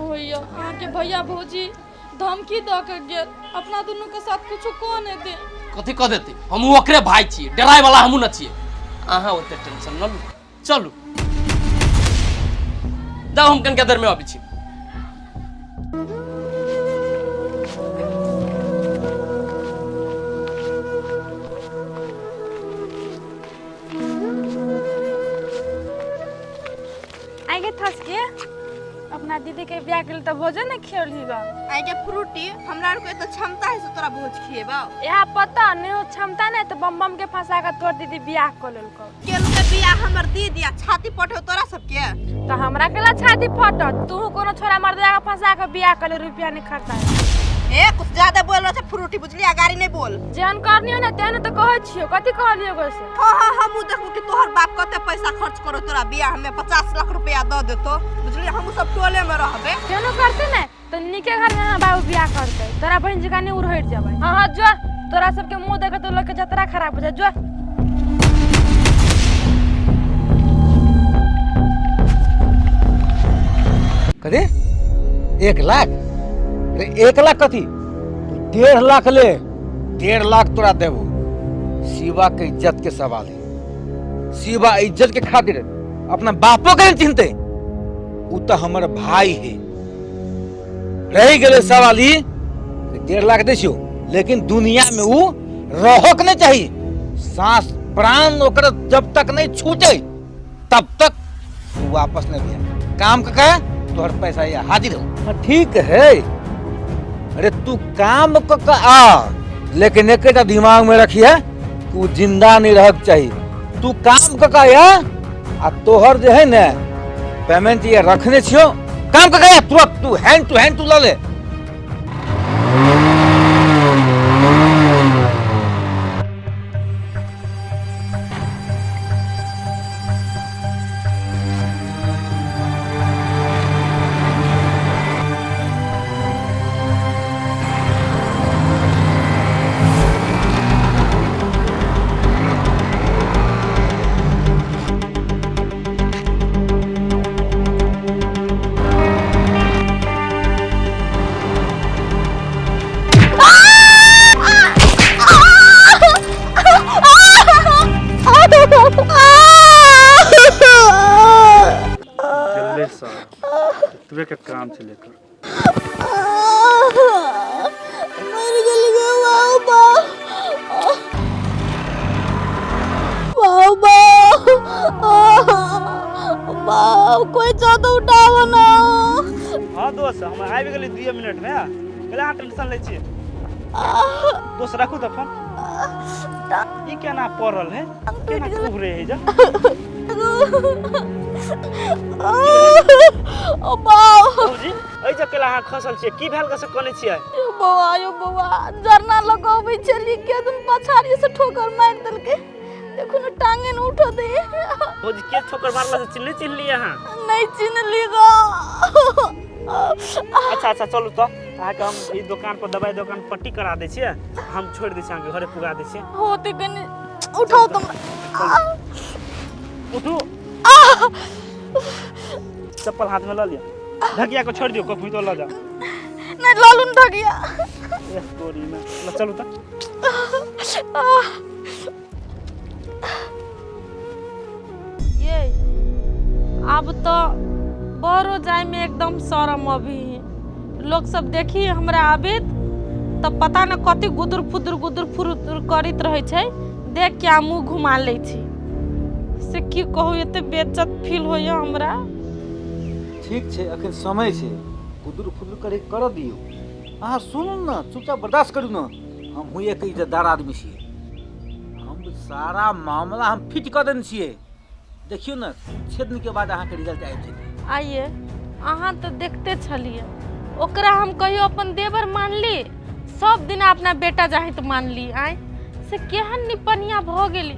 होइए। अहाँके भैया भौजी धमकी दऽ के गेल, अपना दुनूके साथ किछो कऽ नहि दे। कथी कऽ देतै? हमहूँ ओकरे भाय छियै, डराय वाला हमहूँ न छियै। अहाँ ओते टेंशन न लू, चलू जाउ, हम कनिका देर में अबै छी। आगे थसके अपना दीदी के बियाह के तऽ भोजो ने खियौलही बा। आगे फ्रूटी, हमरा आर के एते क्षमता है से तोरा भोज खिएबौ? यहाँ पता नहीं हो क्षमता नहीं तो बम बम के फंसा के तोर दीदी बियाह कर लेलको। केलु के बियाह हमर दीदी आ छाती पठो तोरा सबके? तो हमरा केला छाती फटत? तू कोनो छोरा मर्द के फंसा के बियाह कर ले, रुपया नहीं खर्चा है। ए, कुछ ज्यादा बोल रहा छै फ्रूटी, बुझली? गाड़ी नहीं बोल। जेहन करनी हो ने तेहन तो कहै छियो। कथी कहलियो गो से? हाँ हाँ, हमहूँ देखबो कि तोहर बाप कते पैसा खर्च करो तोरा बियाह में, 50 लाख रुपया दऽ देतो, बुझली? हमहूँ सब टोले में रहबे। केनो करते ने तो नीके घर में हमर बाबू बियाह करते, तोरा बहन जकाँ नहीं उड़हट जेबै। हाँ हाँ, जो तोरा सबके मुंह देखे तो लोग के जतरा खराब हो जाए, जो। कथी 1 लाख? अरे 1 लाख कथी, तू 1.5 लाख ले, 1.5 लाख तोरा देबो। शिवा के इज्जत के सवाल है, शिवा इज्जत के खातिर अपना बापो के नहीं चिन्हते, उ तो हमर भाई है। रह गेलै सवाल ई, 1.5 लाख दै छियौ, लेकिन दुनिया में उ रहो के नहीं चाहिए, सांस प्राण ओकर जब तक नहीं छूटे तब तक तू वापस नहीं दिया। काम का कहे तोहर पैसा ये हाजिर हो। हाँ, ठीक है। अरे तू काम क के आ, लेकिन एक दिमाग में रखिए कि उ जिंदा नहीं रह के चाहिए। तू काम क के आ आ तोहर जे है ने पेमेंट ये रखने छियो, काम क के आ तुरंत, तू हैंड टू हैंड तू ल ले। जल्दी सर तुवे के काम से लेकर मर गेल गे बाबा, बाबा, बाप, कोई चाह उठाओ ना। हाँ दोस्त, हम आबि गेली 2 मिनट में, कैला अहाँ टेंशन लै छियै? दोस्त राखू तऽ फोन। ई केना पड़ल है, केना कुहरे है जा? ओ बाप। बाबूजी, एहि जे कैला अहाँ खसल छियै, की भेल से कनै छियै? यो बौआ, यो बौआ, जरना लगबै छली के दिन पछाड़ी से ठोकर मारि देलकै, देखू ने टांगे ने उठो दे। भौजी, के ठोकर मारला से चिन्हली चिन्हली अहाँ? नहीं चिन्हली गो। अच्छा अच्छा, चलू तऽ अहाँके हम ई दोकान पर दवाइ दोकान पट्टी करा दै छियै, हम छोड़ि दै छियै, अहाँके घरे पुगा दै छियै। होते कनी उठाओ तुम। उठू, चप्पल हाथ में लऽ लिअ, ढकिया के छोड़ि दियौ, कखनो तो लऽ जाउ। नहीं लालून ढगिया। एह तोरी में, ल चलू तऽ। ये आब तो बड़ो जाय में एकदम शरम अभी है। लोग सब देखी हमरा आबित तऽ पता न कथी गुदुर फुदुर गुदुर फुदुर करैत रहै छै, देख के आ मुँह घुमा लै छी। से की कहू, एते बेइज्जत फील होइए हमरा। ठीक छै, अखन समय छै, कुदुर फुदुर करे कर दियौ। अहाँ सुनू ने, चुपचाप बर्दाश्त करू ने। हमहूँ एक इज्जतदार आदमी छियै, हम सारा मामला हम फिट कऽ देने छियै। देखियौ ने, 6 दिन के बाद अहाँके रिजल्ट आबि जेतै। आइए अहाँ तऽ देखते छलियै ओकरा, हम कहियो अपन देवर मानली? सब दिन अपना बेटा जाहित मानली। आय से केहन निपनिया भऽ गेली,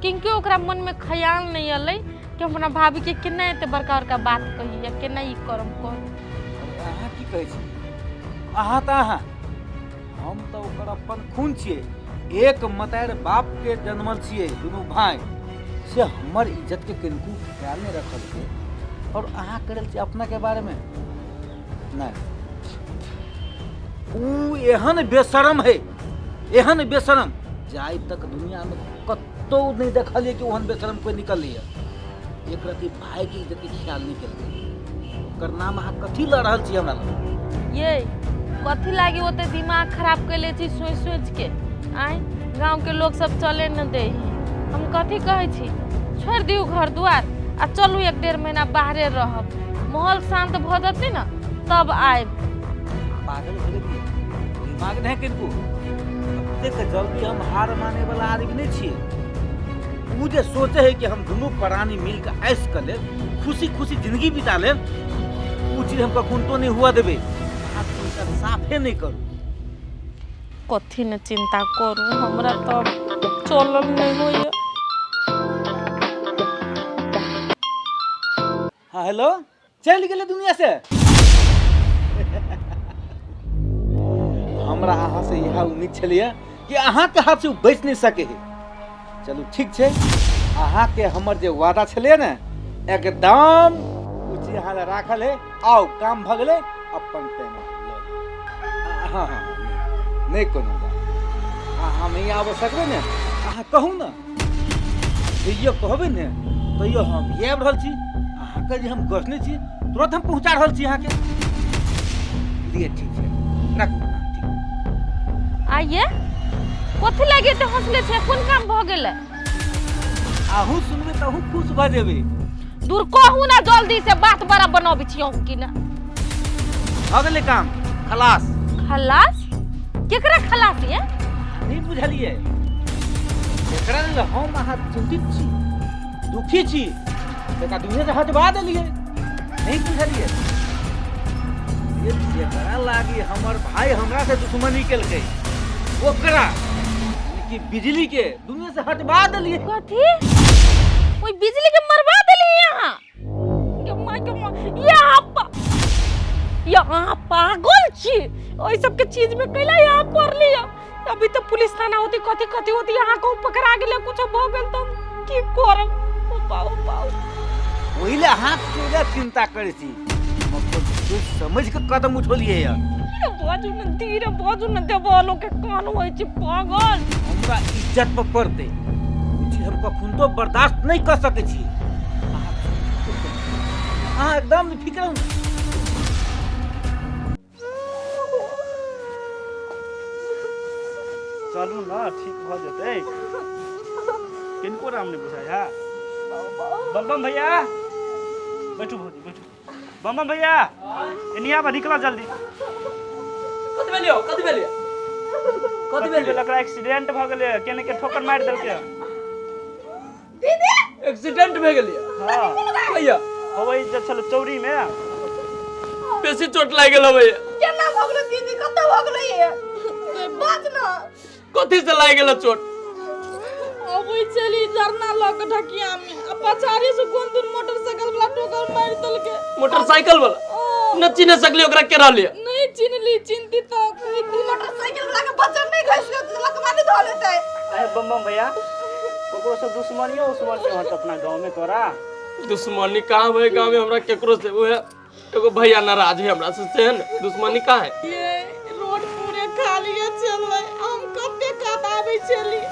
किनको ओकरा मनमे ख्याल नहि अलै कि हम अपना भाभीके केना एते बड़का बड़का बात कही या केना ई करम कर। अरे अहाँ की कहै छी? अहाँ तऽ अहाँ, हम तऽ ओकर अपन खून छियै, एक मतारि बापके जन्मल छियै दुनू भाय, से हमर इज्जतके कनिको ख्याल नहि रखलकै और अहाँ करल छी अपनाके बारेमे। नहि, ऊ एहन बेशरम है, एहन बेशरम जे आइ तक दुनियामे कतहु नहि देखलियै कि ओहन बेशरम कोइ निकललै। एक रति भाइके इज्जतके ख्याल नहि केलकै। ओकर नाम अहाँ कथी लऽ रहल छी हमरा लग? ये कथी लागी ओते दिमाग खराब कैले छी सोचि सोचि के? आँय, गाँवके लोग सब चले न दे है। हम कथी कहै छी, छोड़ि दियौ घर दुआर आ चलू 1-1.5 महीना बाहरे रहब, माहौल शांत भऽ जेतै ने तब आयब। पागल भेलै की? दिमाग नहि किनको? एतेक जल्दी हम हार माने वाला आदमी नहि छियै। ऊ जे सोचे है कि हम दुनू प्राणी मिलके ऐश कर लेब, खुशी खुशी जिंदगी बिता लेब, ऊ चीज हम कखनो नहीं हुआ देबै। अहाँ चिंता साफे नहीं करू। कथी ने चिंता करू, हमरा तऽ चलल नहि होइए। हाँ हेलो, चलि गेलै दुनिया से। हमरा अहाँ से इएह उम्मीद छलैए कि अहाँके हाथ से ओ बचि नहि सकै है। चलू ठीक छै, अहाँके हमर जे वादा छलैए ने एकदम ओ चीज अहाँ लए राखल है। आउ, काम भऽ गेलै, अपन पेमेंट लऽ लिअ। हाँ हाँ, नहि कोनो बात, अहाँ नहि आबऽ सकबै ने, अहाँ कहू ने, तैयो कहबै ने तैयो हम आबि रहल छी। अहाँके जे हम गछने छी तुरंत हम पहुँचा रहल छी अहाँके लिए। ठीक छै, राखू। हाँ, ठीक। आइए कथी लागी एते हंसले छै? कोन काम भऽ गेलै? अहूँ सुनबै तऽ अहूँ खुश भऽ जेबै। दूर कहू ना जल्दी से, बात बड़ा बनाबै छी अहूँ की ना। भऽ गेलै काम खलास। खलास? केकरा खलास ये? नहि बुझलियै? एकरा लेल हम अहाँ चिन्तित छी, दुखी छी, तकरा दुनिया से हटवा देलियै। नहि बुझलियै? ये जेकरा लागी हमर भाई हमरा से दुश्मनी केलकै, ओकरा यानी कि बिजली के दुनिया से हटवा देलियै। कथी? ओई बिजली के मरवा देली यहाँ? के माय के माय, यहाँ यहाँ पागल छी? ओई सब के चीज में कैला यहाँ पड़ली? अभी तो पुलिस थाना होती, कथी कथी होती, यहाँ को पकड़ा गेले, कुछ भऽ गेल तऽ हम की करब? ओ पाओ पाओ। ओहि ले अहाँ केला चिंता करै छी? हम अपन सोचि समझि के कदम उठौलियै यऽ। बाजू ने धीरे, बाजू ने, देवालो के कान होइ छै पागल। हमरा इज्जत पर पड़तै, ई चीज हम कखनो बर्दाश्त नहि कऽ सकै छी। अहाँ एकदम फिक्र रहू। चलू ने, ठीक भऽ जेतै। किनको राम नहि बुझाइ है। बम बम भैया, बैठू भौजी, बैठू। बम बम भैया, एनी आबा, निकला जल्दी। कथी भेलियो? कथी भेलियो? कथी कथी भेलियो? भेल? एकरा एक्सीडेंट भऽ गेलै, केने के ठोकर मारि देलकै। एक्सीडेंट भए गेलियो? हाँ। भैया होबै जे छल चौरी में। बेसी चोट लागि गेल होबै। केना भऽ गेलै दीदी? कतऽ भऽ गेलै ये? बाज ना। कथी से लागि गेल चोट? अबै छली झरना लऽ के ढकिया में आ पछाड़ी से कोन दूर मोटरसाइकिल वाला ठोकर मारि देलकै। मोटरसाइकिल वाला? ओ। न चिन्ह सकली ओकरा के रहलिए? नहीं चिन्हली, चिन्हती तऽ कहिती। मोटरसाइकिल वाला के बचन नहि घसि लेतै, लकवा धऽ लेतै। अरे बम बम भैया, ओकरो से दुश्मनियो उश्मनियो हत अपना गांव में तोरा? दुश्मनी कहाँ भए गाँव में हमरा केकरो से? उहे एगो भैया नाराज है हमरा से, से है ने, दुश्मनी कहाँ है? ये रोड पूरे खाली छलै, हम कते कात आबै छली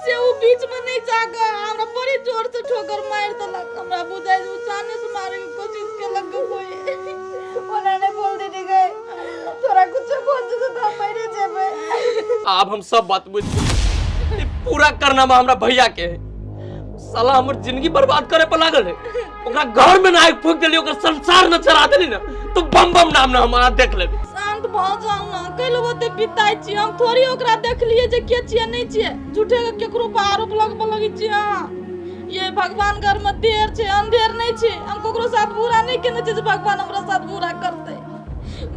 से ओ बीच में नहीं जाके हमरा बड़ी जोर से ठोकर मारि देलक। हमरा बुझाइ छै ओ जाने से मारे के कोशिश केलक कोई। ओना नहि बोल दीदी गए, तोरा कुछो भऽ जेतौ तऽ हम मरि जेबै। आब हम सब बात बुझ गेली। ई पूरा करनामा हमरा भैया के है। साला हमर जिंदगी बर्बाद करे पर लागल है। ओकरा घर में ना आगि फूक देली, ओकर संसार न चला देली ना तो बम बम नाम ना हमारा देख लेबे। शांत भऽ जाउ ने, कैल ओते बिताइ छी। हम थोड़ी ओकरा देखलियै जे के छियै नहि छियै। झूठे के केकरो पर आरोप लगबऽ लगै छियै अहाँ। ये भगवान घर में देर छै, अंधेर नहीं छै। हम ककरो साथ बुरा नहीं केने छियै जे भगवान हमरा साथ बुरा करतै।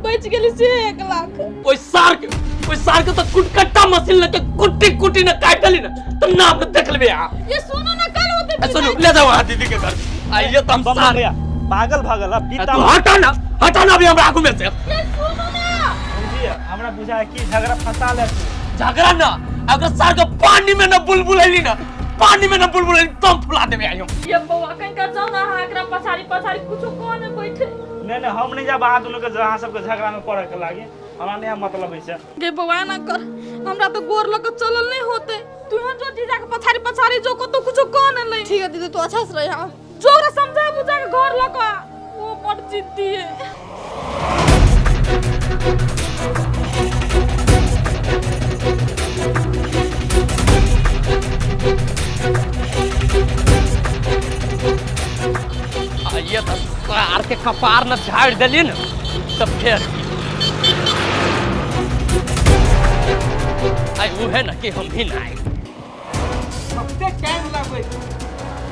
बचि गेली से 1 लाख। ओइ सार के तो कुटकट्टा मशीन लेके कुट्टी कुट्टी न काट देली ना तो नाम न देख लेबे अहाँ। ये सुनो ना, कल ओते ए, सुनू, ले जाओ अहाँ दीदी के घर। आइए तो हम बम बम सार भैया, पागल भऽ गेल ए, पीता। तू हटा ना, हटा ना अभी हमरा आगू में से। ये सुनो ना। भौजी, हमरा बुझाय कि झगड़ा फंसा ले तू। झगड़ा ना, अगर सार के पानी में न बुलबुलैली ना, पानी में न बुलबुलैली तम फुला देबे आइयो। ये बौआ, कहीं का जाओ ना अहाँ एकरा पछाड़ी पछाड़ी कुछो कह ने बैठे। नहीं नहीं, हम नहीं जाब अहाँ दुनू के, अहाँ सबके झगड़ा में पड़े के लागी, हमरा नहीं मतलब है से। गे बौआ, एना कर, हमरा तऽ गोर लऽ कऽ चलल नहि होतै। तू जो जीजा के पछाड़ी पछाड़ी जो, कतौ कुछो कह ने लै। ठीक है दीदी, तू अच्छा से रही। हाँ, जो ओकरा समझा बुझा के घर लऽ कऽ आ। ओ बड़ जिद्दी है। आइए तऽ सार के कपार न झाड़ि देली ने तऽ फेर आइ उहे न कि हम भी ना आइ। कते टाइम लगबै छै?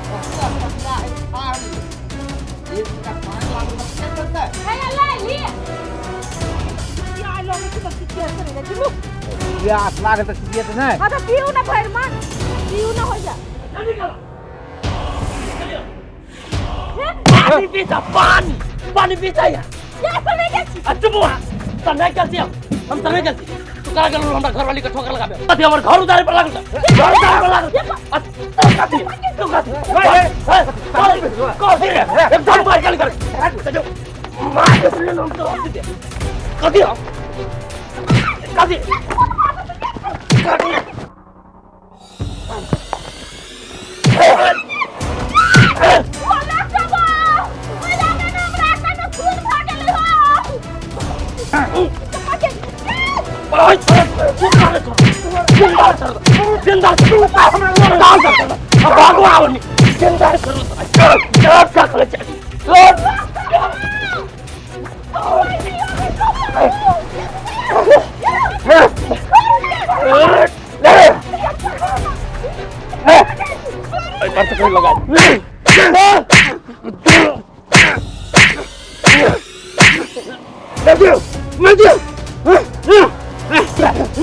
पतला पतला है खार एक टका पानि लागल तऽ के चलतै? प्यास लागल तऽ पियत नहि। हाँ, तऽ पीऊ ना भरि मन, पीऊ ना, हो जा। पानी पी जा, पानी पानी पी जा यार। अच्छा बुआ, त नहीं चलती हम, हम त नहीं चलती। तू करा गेल हमरा घरवाली के ठोकर लगाबे? अथी हमर घर उतारे पर लागल छ, घर उतारे पर लागल। तू कथी, तू कथी, कथी रे? एकदम मार के कर मार के सुन हम तो दे। कथी हम, कथी, कथी? जिंदा भगवान जिंदा। लगा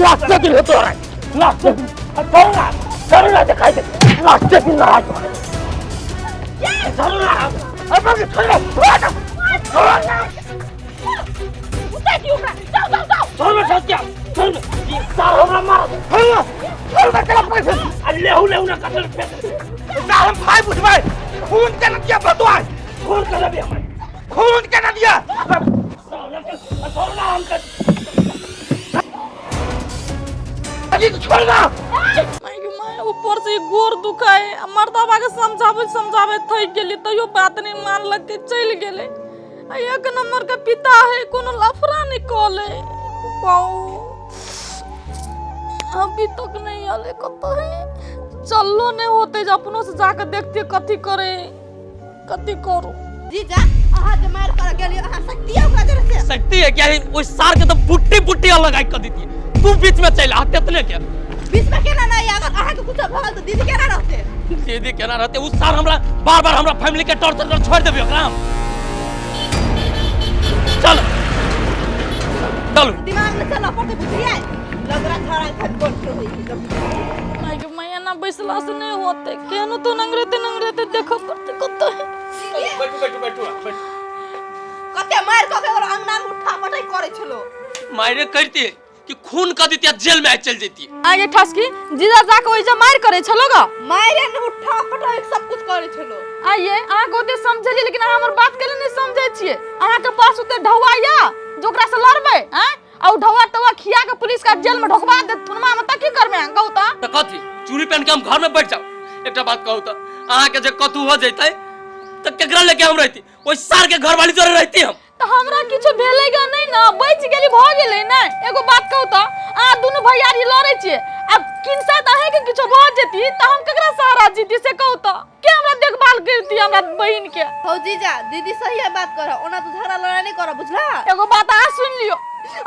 लास्ट दिन हो तोरा, लास्ट दिन। छोड़ना, छोड़ना, दिखाई दे। लास्ट दिन ना छोड़ना, अब छोड़ना, छोड़ना, छोड़ना, छोड़, छोड़ना। ये सार हमरा मार, छोड़ना, छोड़ना, चला पैसे लेहू लेहू ना कतल फेंक। सार हम भाई बुझबै, खून के नदिया बतवाय, खून के नदिया, खून के नदिया। छोड़ना हमके, छोड़ना। माय, ऊपर से गोर दुखाए। मर्दाबा के समझाबै समझाबै थकि गेली, तैयो बात नहीं मानलक, चलि गेलै। आ एक नंबर के पिता है, कोनो लफड़ा नहीं कले। पाऊ अभी तक नहीं आले, कतौ है? चललो नहीं होते जे अपनो से जाके देखते कथी करे, कथी करू। जीजा, अहाँ जे मार कर गेलियै, अहाँ शक्ति है ओकरा जरे से? शक्ति है क्या? ओइ सार के तो बुट्टी बुट्टी अलग कर देती। तू बीच में चल आ, तेतने के बीच में केना नहीं? अगर अहाँ के कुछ भऽ गेल तऽ दीदी केना रहते? दीदी केना रहते? उस सार हमरा बार बार हमरा फैमिली के टॉर्चर कर, छोड़ देबे ओकरा हम। चल चल, दिमाग में चलऽ पड़तै, बुझलियै? लगरा छड़ा एखन कोन रहै छै। माय के माय, एना बैसला से नहीं होते। केहनो तो नंगरेते नंगरेते देखऽ पड़ते कतौ है। बैठू बैठू बैठू बैठू। कते मारि कऽ के ओकरा अंगना में उठा पटक करै छलो। मारे करती कि खून कर देती, जेल में चल जेती। आगे ठसकी, जीजा जाके ओइ जे मार करे छलो गा? मारे ने, उठा पटक सब कुछ करै छलो। आइए, अहाँके ओते समझेलियै, लेकिन अहाँ हमर बात के नहीं समझै छियै। अहाँके पास ओते ढौआ या जो ओकरा से लड़बै? आँय, आ उ ढौआ टौआ खिया के पुलिस के जेल में ढोकबा देत थुनमा में, तऽ की करबै अहाँ? कहू तऽ। तऽ कथी चूड़ी पहन के हम घर में बैठ जाऊ? एकटा बात कहू तऽ, अहाँ के जे कतू हो जैतै तऽ केकरा लेके हम रहती? ओहि सार के घरवाली जोरे रहती हम? तऽ हमरा किछु भेलै गा नहि ने, बचि गेली, भऽ गेलै ने। एगो बात कहू तऽ, अहाँ दुनू भैयारी लड़ै छियै, आब किनसा तऽ अहींके किछु भऽ जेती तऽ हम केकरा सहारा जीती, से कहू तऽ? के हमरा देखभाल करती हमरा बहिन के? हौ जीजा, दीदी सही है बात कर। ओना तू झगड़ा लड़ाई नहीं कर, बुझला? एगो बात अहाँ सुनि लियौ,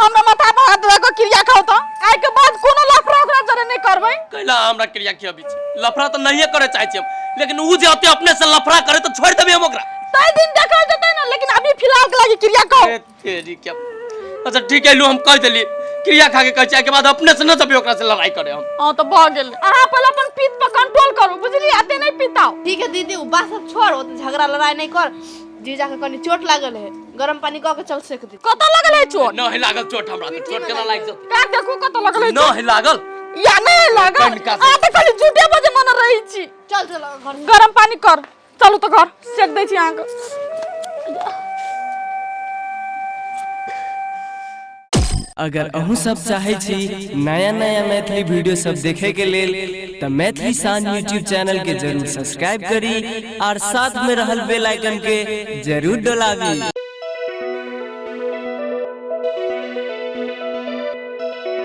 हमरा माथा पर हाथ लगा कऽ क्रिया खाउ तऽ आइ के बाद कोनो लफड़ा ओकरा जरे नहि करबै। कैला हमरा क्रिया खियाबी छै? लफड़ा तऽ नहिए करे चाहै छी हम, लेकिन उ जे ओते अपने से लफड़ा करे तऽ छोड़ि देबै हम ओकरा? ताहि दिन देखल जेतै ने, लेकिन अभी फिलहाल के लागी क्रिया खाउ। ए तेरी क्या। अच्छा ठीक है, लू हम कह देली, क्रिया खा के कहै छी, आइ के बाद अपने से न जबै ओकरा से लड़ाई करे हम। हाँ, तऽ भऽ गेल। अहाँ पहिले अपन पीत पर कंट्रोल करू, बुझलियै? एते नहि पिताउ। ठीक है दीदी, उ बात सब छोड़, ओते झगड़ा लड़ाई नहीं कर। जीजा के कनी चोट लागल है, गरम पानी कऽ के चल सेक दे। कतऽ लगल है चोट? नहि लागल चोट हमरा, तऽ चोट केना लागि जेतै? का देखू, कतऽ लगल है? नहि लागल। या नहि लागल? कनिका से। अहाँ तऽ खाली झूठे बजे मन रहै छी। चल चल घर। गरम पानी कर, चलू तऽ घर सेक दै छी अहाँके। अगर अहूँ सब चाहे छी नया नया मैथिली वीडियो सब देखे के लेल त मैथिली शान यूट्यूब चैनल के जरूर सब्सक्राइब करी और साथ में रहल बेल आइकन के जरूर डोलाबी।